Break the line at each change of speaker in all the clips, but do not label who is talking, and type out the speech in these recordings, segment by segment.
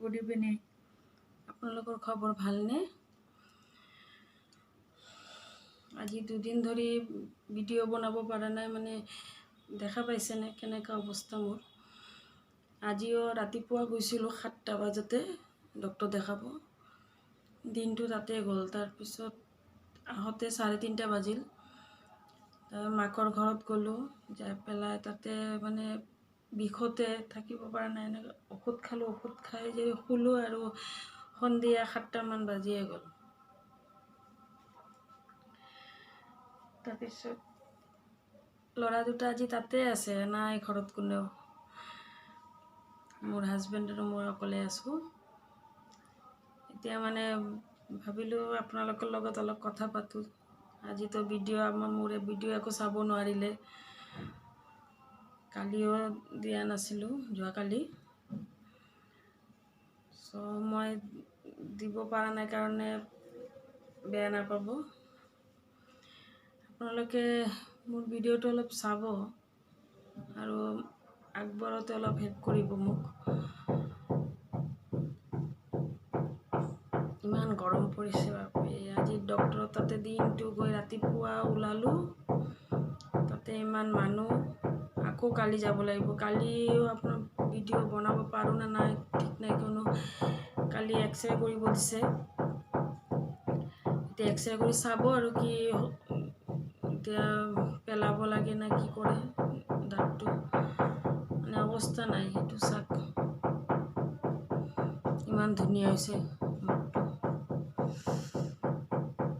Good evening.
আপোনালোকৰ খবৰ ভালনে? আজি দুদিন ধৰি ভিডিঅ' বনাব পৰা নাই, মানে দেখা পাইছেনে কেনেকুৱা অৱস্থা মোৰ। আজিও ৰাতিপুৱা গৈছিলোঁ 7টা বজাতে ডক্টৰ দেখাব, দিনটো তাতে গ'ল। তাৰপিছত আহোঁতে 3:30 বাজিল। মাকৰ ঘৰত গ'লোঁ, যাই পেলাই তাতে মানে বিষতে থাকিব পৰা নাই, এনেকৈ ঔষধ খালোঁ। ঔষধ খাই যে শুলোঁ আৰু সন্ধিয়া 7টামান বাজিয়ে গ'ল। তাৰপিছত ল'ৰা দুটা আজি তাতে আছে, নাই ঘৰত কোনেও, মোৰ হাজবেণ্ড আৰু মই অকলে আছোঁ। এতিয়া মানে ভাবিলোঁ আপোনালোকৰ লগত অলপ কথা পাতোঁ। আজিতো ভিডিঅ' আমাৰ মোৰে ভিডিঅ' একো চাব নোৱাৰিলে, কালিও দিয়া নাছিলোঁ, যোৱাকালি। চ' মই দিব পৰা নাই কাৰণে বেয়া নাপাব। আপোনালোকে মোৰ ভিডিঅ'টো অলপ চাব আৰু আগবঢ়াতে অলপ হেল্প কৰিব মোক। ইমান গৰম পৰিছে বাপৰে। আজি ডক্টৰৰ তাতে দিনটো গৈ ৰাতিপুৱা ওলালোঁ, তাতে ইমান মানুহ। আকৌ কালি যাব লাগিব, কালিও আপোনাৰ ভিডিঅ' বনাব পাৰোঁ নে নাই ঠিক নাই, কিয়নো কালি এক্সৰে কৰিব দিছে। এতিয়া এক্সৰে কৰি চাব আৰু কি এতিয়া পেলাব লাগে না কি কৰে দাঁতটো, মানে অৱস্থা নাই। সেইটো চাওক, ইমান ধুনীয়া হৈছে মুখটো।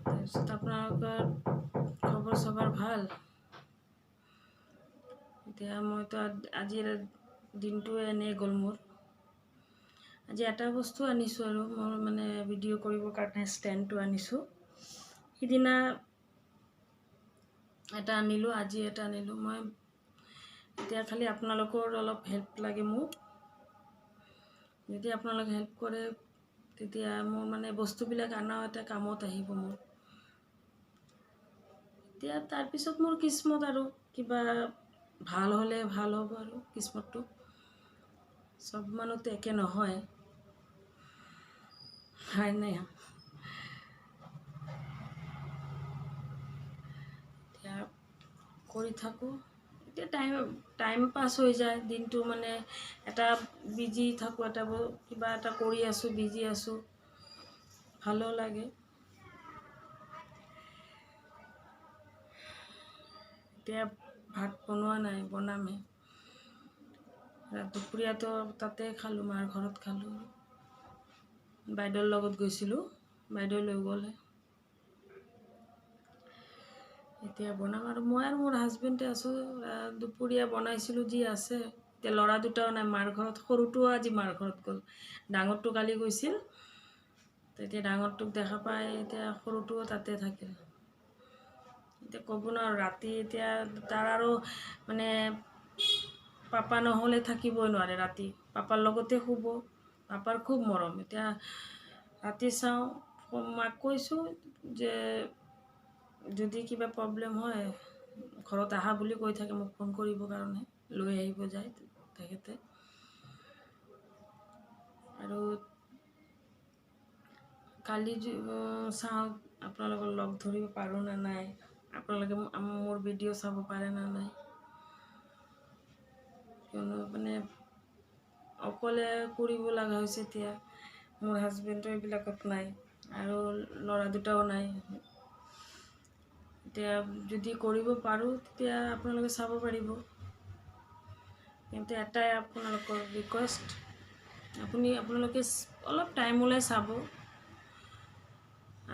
তাৰপিছত আপোনালোকৰ খবৰ চবৰ ভাল? এতিয়া মইতো আজিৰ দিনটো এনেই গ'ল মোৰ। আজি এটা বস্তু আনিছোঁ আৰু মোৰ মানে ভিডিঅ' কৰিবৰ কাৰণে ষ্টেণ্ডটো আনিছোঁ। সিদিনা এটা আনিলোঁ, আজি এটা আনিলোঁ। মই এতিয়া খালি আপোনালোকৰ অলপ হেল্প লাগে মোক। যদি আপোনালোকে হেল্প কৰে তেতিয়া মোৰ মানে বস্তুবিলাক আনাও এটা কামত আহিব মোৰ। এতিয়া তাৰপিছত মোৰ কিস্মত আৰু কিবা ভাল হ'লে ভাল হ'ব আৰু কিস্মতটো। চব মানুহতো একে নহয়, হয় নাই? এতিয়া কৰি থাকোঁ, এতিয়া টাইম টাইম পাছ হৈ যায় দিনটো, মানে এটা বিজি থাকোঁ, এটা কিবা এটা কৰি আছোঁ, বিজি আছোঁ, ভালো লাগে। এতিয়া ভাত বনোৱা নাই, বনামহে। দুপৰীয়াটো তাতে খালোঁ, মাৰ ঘৰত খালোঁ। বাইদেউৰ লগত গৈছিলোঁ, বাইদেউ লৈ গ'লে। এতিয়া বনাম আৰু মই আৰু মোৰ হাজবেণ্ডে আছোঁ। দুপৰীয়া বনাইছিলোঁ যি আছে। এতিয়া ল'ৰা দুটাও নাই মাৰ ঘৰত, সৰুটোও আজি মাৰ ঘৰত গ'ল, ডাঙৰটো কালি গৈছিল। তেতিয়া ডাঙৰটোক দেখা পাই এতিয়া সৰুটোও তাতে থাকিল। এতিয়া ক'ব নোৱাৰোঁ, ৰাতি এতিয়া তাৰ আৰু মানে পাপা নহ'লে থাকিবই নোৱাৰে, ৰাতি পাপাৰ লগতে শুব, পাপাৰ খুব মৰম। এতিয়া ৰাতি চাওঁ, মাক কৈছোঁ যে যদি কিবা প্ৰব্লেম হয় ঘৰত আহা বুলি কৈ থাকে, মোক ফোন কৰিবৰ কাৰণে লৈ আহিব যায় তেখেতে। আৰু কালি চাওঁ আপোনালোকৰ লগ ধৰিব পাৰোঁ নে নাই, আপোনালোকে মোৰ ভিডিঅ' চাব পাৰে নে নাই। কিয়নো মানে অকলে কৰিব লগা হৈছে এতিয়া, মোৰ হাজবেণ্ডো এইবিলাকত নাই আৰু ল'ৰা দুটাও নাই। এতিয়া যদি কৰিব পাৰোঁ তেতিয়া আপোনালোকে চাব পাৰিব। কিন্তু এটাই আপোনালোকৰ ৰিকুৱেষ্ট, আপোনালোকে অলপ টাইম ওলাই চাব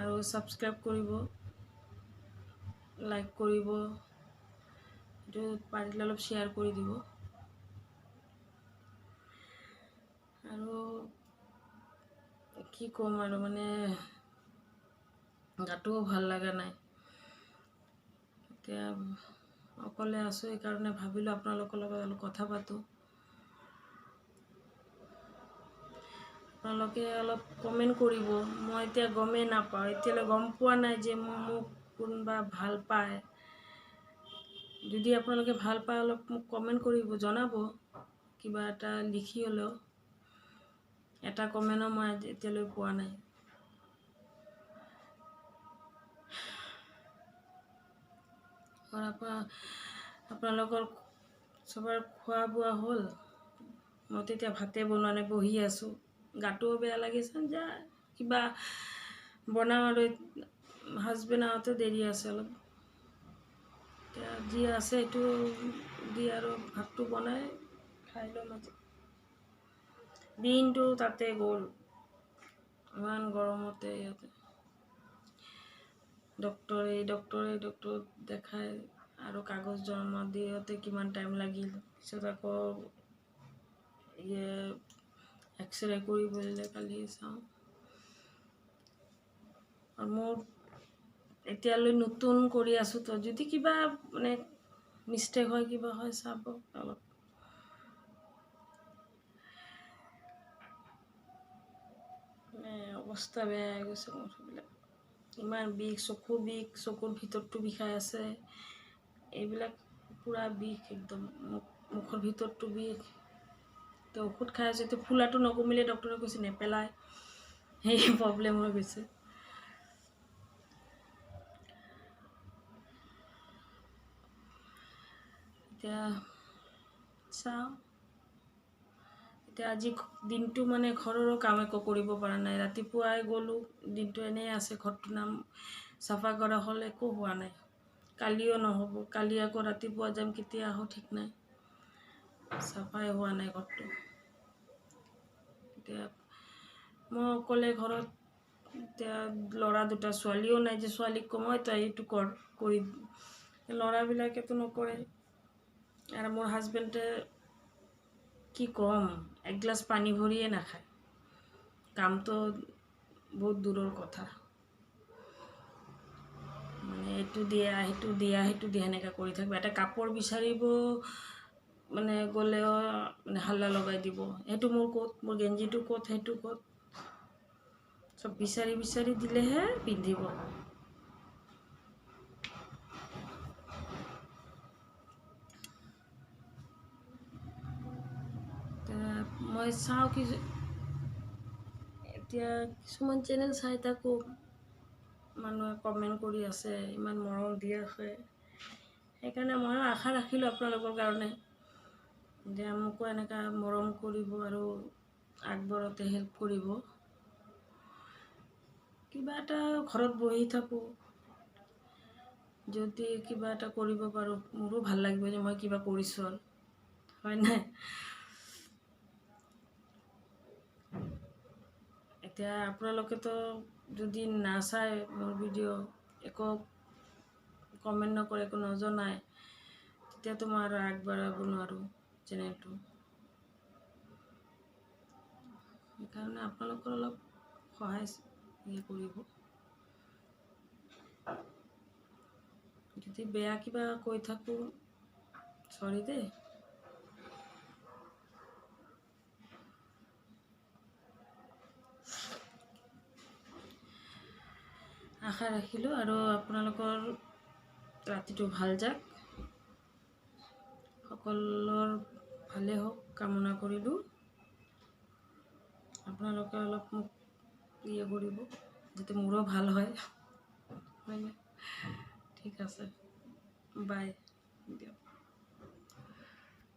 আৰু ছাবস্ক্ৰাইব কৰিব, লাইক কৰিব, এইটো পাৰিলে অলপ শ্বেয়াৰ কৰি দিব। আৰু কি ক'ম আৰু, মানে গাটোও ভাল লগা নাই। এতিয়া অকলে আছোঁ, সেইকাৰণে ভাবিলোঁ আপোনালোকৰ লগত অলপ কথা পাতোঁ। আপোনালোকে অলপ কমেণ্ট কৰিব, মই এতিয়া গমেই নাপাওঁ, এতিয়ালৈ গম পোৱা নাই যে মোক কোনোবা ভাল পায়। যদি আপোনালোকে ভাল পায় অলপ মোক কমেণ্ট কৰিব, জনাব কিবা এটা লিখি হ'লেও। এটা কমেণ্টো মই আজি এতিয়ালৈ পোৱা নাই। আপোনালোকৰ চবৰে খোৱা বোৱা হ'ল? মই তেতিয়া ভাতে বনোৱা নাই, বহি আছোঁ, গাটোও বেয়া লাগিছে, যা কিবা বনাম আৰু হাজবেণ্ড আহোঁতে দেৰি আছে অলপ। এতিয়া যি আছে সেইটো দি আৰু ভাতটো বনাই খাই ল'ম আজি। দিনটো তাতে গ'ল ইমান গৰমতে, ইয়াতে ডক্টৰে ডক্টৰে ডক্টৰ দেখাই আৰু কাগজ জমা দিওঁতে কিমান টাইম লাগিল। পিছত আকৌ ইয়ে এক্সৰে কৰিব দিলে কালি, চাওঁ। আৰু মোৰ এতিয়ালৈ নতুন কৰি আছোঁ, তো যদি কিবা মানে মিষ্টেক হয় কিবা হয় চাব অলপ। মানে অৱস্থা বেয়া হৈ গৈছে মোৰ, সেইবিলাক ইমান বিষ, চকু বিষ, চকুৰ ভিতৰটো বিষাই আছে, এইবিলাক পূৰা বিষ একদম, মুখৰ ভিতৰটো বিষ। তো ঔষধ খাই আছোঁ, এতিয়া ফুলাটো নকমিলে ডক্টৰে কৈছে নেপেলায়, সেই প্ৰব্লেম হৈ গৈছে। এতিয়া চাওঁ, এতিয়া আজি দিনটো মানে ঘৰৰো কাম একো কৰিব পৰা নাই। ৰাতিপুৱাই গ'লোঁ, দিনটো এনেই আছে, ঘৰটো নাম চাফা কৰা হ'ল, একো হোৱা নাই। কালিও নহ'ব, কালি আকৌ ৰাতিপুৱা যাম, কেতিয়া আহোঁ ঠিক নাই, চাফাই হোৱা নাই ঘৰটো। এতিয়া মই অকলে ঘৰত, এতিয়া ল'ৰা দুটা, ছোৱালীও নাই যে ছোৱালীক কম তই এইটো কৰ কৰি, ল'ৰাবিলাকেতো নকৰে। আৰু মোৰ হাজবেণ্ডে কি ক'ম, একগিলাচ পানী ভৰিয়ে নাখায়, কামটো বহুত দূৰৰ কথা। মানে এইটো দিয়া সেইটো দিয়া সেইটো দিয়া সেনেকৈ কৰি থাকিব। এটা কাপোৰ বিচাৰিব মানে গ'লেও মানে হাল্লা লগাই দিব, সেইটো মোৰ ক'ত, মোৰ গেঞ্জিটো ক'ত, সেইটো ক'ত, চব বিচাৰি বিচাৰি দিলেহে পিন্ধিব। মই চাওঁ কি এতিয়া কিছুমান চেনেল চাই থাকোঁ, মানুহে কমেণ্ট কৰি আছে, ইমান মৰম দি আছে, সেইকাৰণে ময়ো আশা ৰাখিলোঁ আপোনালোকৰ কাৰণে যে মোকো এনেকুৱা মৰম কৰিব আৰু আগবঢ়াতে হেল্প কৰিব। কিবা এটা ঘৰত বহি থাকোঁ, যদি কিবা এটা কৰিব পাৰোঁ মোৰো ভাল লাগিব যে মই কিবা কৰিছোঁ আৰু, হয় নাই? এতিয়া আপোনালোকেতো যদি নাচায় মোৰ ভিডিঅ', একো কমেণ্ট নকৰে, একো নজনায়, তেতিয়াতো মই আৰু আগবঢ়াব নোৱাৰোঁ চেনেলটো। সেইকাৰণে আপোনালোকৰ অলপ সহায় ইয়ে কৰিব। যদি বেয়া কিবা কৈ থাকোঁ চৰি দেই। আশা ৰাখিলোঁ আৰু আপোনালোকৰ ৰাতিটো ভাল যাক, সকলোৰ ভালে হওক কামনা কৰিলোঁ। আপোনালোকে অলপ মোক ইয়ে কৰিব যাতে মোৰো ভাল হয়, হয়নে? ঠিক আছে, বাই দিয়ক।